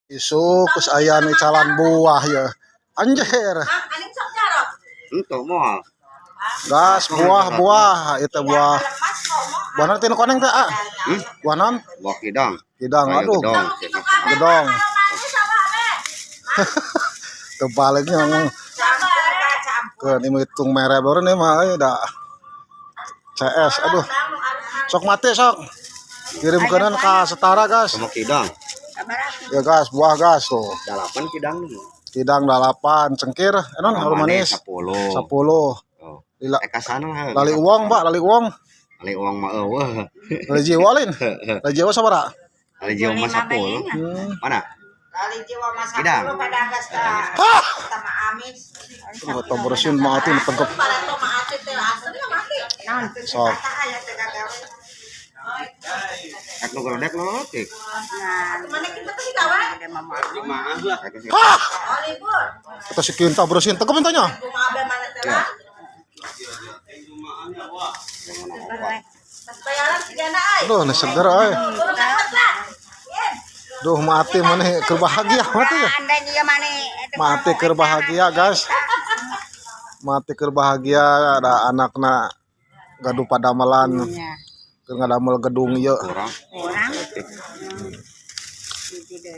Isuk geus aya nu icalan buah ya. Anjir. Untuk moal. Gas buah-buah itu buah. Buah nanti nu koneng teh ah. Hmm? Buah naon? Buah kidang. Kidang, Kayak aduh. Gedong. Gedong. Tebaliknya ngomong ke ini hitung merah baru nih mah euy da. CS aduh. Sok mati sok. Kirim kanan ke setara, gas. Sama kidang. Ya gas, buah gas tuh. Dalapan kidang. Kidang dalapan, cengkir, enon harum manis. 10. 10. Oh. Lila, Eh kasana lah. Lali uang, Pak, lali uang. Lali uang mah eueuh. Lali jiwa lain. Lali jiwa sabaraha? Lali jiwa mah 10. Mana? Kali jiwa masa Kidang. 10 pada gas ka Hah! sama amis. Tuh, tong bersin mati tengkep. Sok. Ek nu geledek leutik. Hah! Kata si Kinta bersin tengkep mintanya. Ya. Yang mana opat? Aduh, ini seger euy. Duh, mati mana keur bahagia mati ya. Mati keur bahagia, guys. Mati keur bahagia ada anakna gaduh padamelan keur ngadamel gedung ieu. Kurang. Kurang. Leutik.